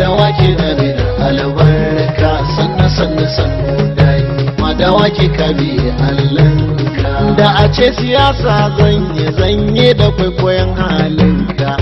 Madawaki da albarka, sannu sannu sannu dai, madawaki ka biye Allahnka. Da a ce siyasa zanye zanye da kwaikwayon halinka,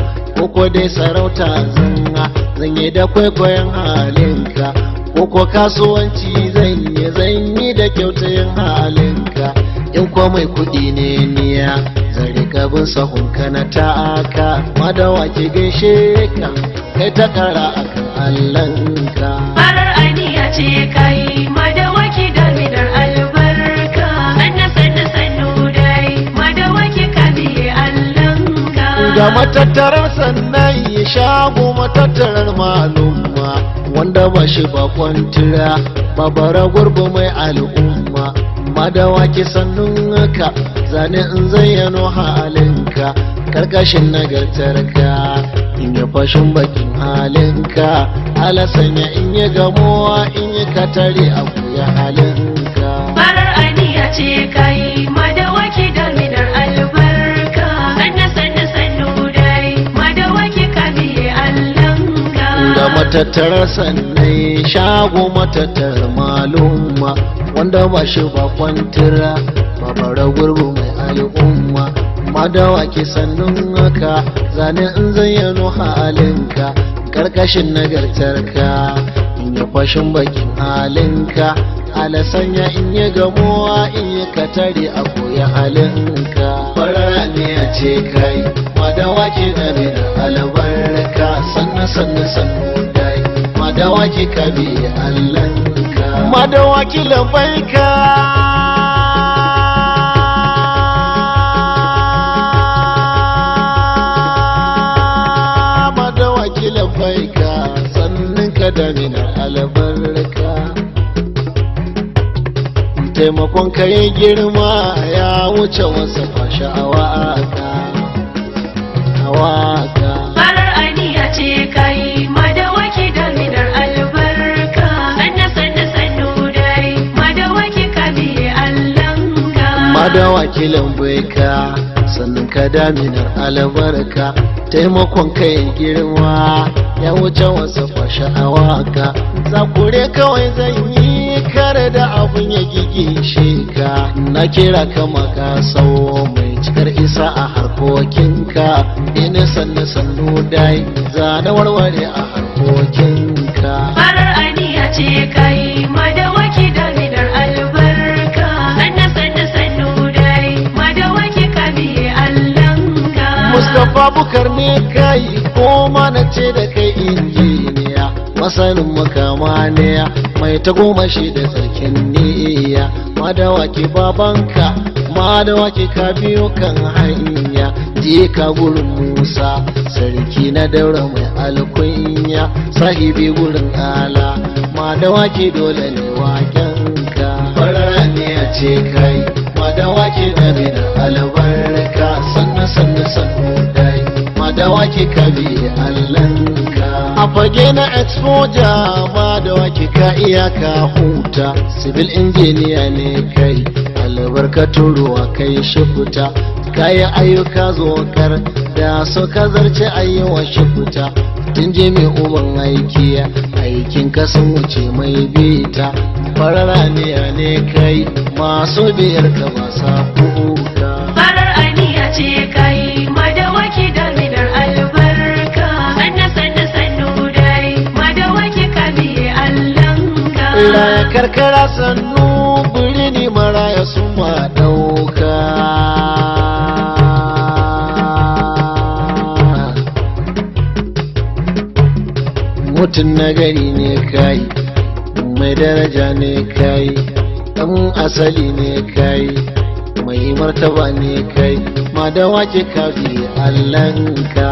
ko dai sarauta zanga zanye da kwaikwayon halinka, ko kasuwanci zanye zanye da kyautayin halinka. In ko mai kuɗi ne niya, zan rika bin sahunka na ta'aka. Madawaki, gaishe ka, kai ta kara akan Allahnka. Farar aniya ce kai, Madawaki, daminar albarka. Sannu sannu sannu dai, Madawaki, ka biye Allahnka. Ga matattarar sannan ya shago, matattarar malumma, wanda ba shi bakon tira babara gurbu mai al'umma. Madawaki, sannun ka, zane in zayyano halinka karkashin nagartarka, in yi fashin bakin halinka, alasanya in yi gamowa, in yi katare a kuya halinka. Farar aniya ce kai, Madawaki, daminar albarka. Sannu sannu sannu dai, Madawaki, ka biye Allahnka. Da matattarar sannai shago, matattarar malumma, wanda ba shi bakon tira babara gurbu mai al'umma. Madawaki, sannun ka, zane in zayyano halinka karkashin nagartarka, in yi fashin bakin halinka, alasanya in yi gamowa, in yi katare a koya halinka. Farar ne a ce kai, Madawaki, da albarka, sannu sannu sannu dai, Madawaki, ka bi Allahnka. Madawaki, labbaika. Madawaki, labbaika, sannan ka da mina albarka. Taimakon ka yi girma ya wuce wasu fashe a waka a waka. Farar aniya ce kai, Madawaki, daminar albarka. Sannu sannu sannu dai, Madawaki, ka biye Allahnka. Madawaki, lambaika, sannan ka daminar albarka. Taimakon kai girma ya wuce wasu fashe a waka. Zakure kawai zan yi kare da abun ya gigishe ka, na kira ka maka sau mai cikar isa a harkokinka. Ina sannu sannu dai, zana warware a harkokinka. Farar aniya ce kai, Madawaki, daminar albarka. Sannu sannu sannu dai, Madawaki, ka biye Allahnka. Mustapha Bukar ne kai, ko ma na ce da kai injiniya, masanin makamaniya, mai tagomashi da tsarkin niyya. Madawaki, babanka, Madawaki, ka biyo kan hanya, je ka gurin Musa sarki na Daura mai alkunya, sahibi gurin ala. Madawaki, dole ne wakenka. Farar ne a ce kai, Madawaki, da albarka, sannu sannu sannu dai, Madawaki, ka bi Allahnka. A fage na exposure, Madawaki, ka iya ka huta. Civil engineer ne kai, albarkatun ruwa kai shifuta, kayi ayyuka zokar da suka zarce ayyuwa shifuta. Tun je mai uban aiki, aikin ka sun wuce mai bita. Farara ne ne kai, masu biyar ka ba sa kuka. Farar aniya ce kai, Madawaki, daminar albarka. Sannu sannu sannu dai, Madawaki, ka biye Allahnka. Raya karkara sannu, birni maraya sun ma ɗauka. Mutum nagari ne kai, mai daraja ne kai, ɗan asali ne kai, mai martaba ne kai. Madawaki, ka bi Allahnka.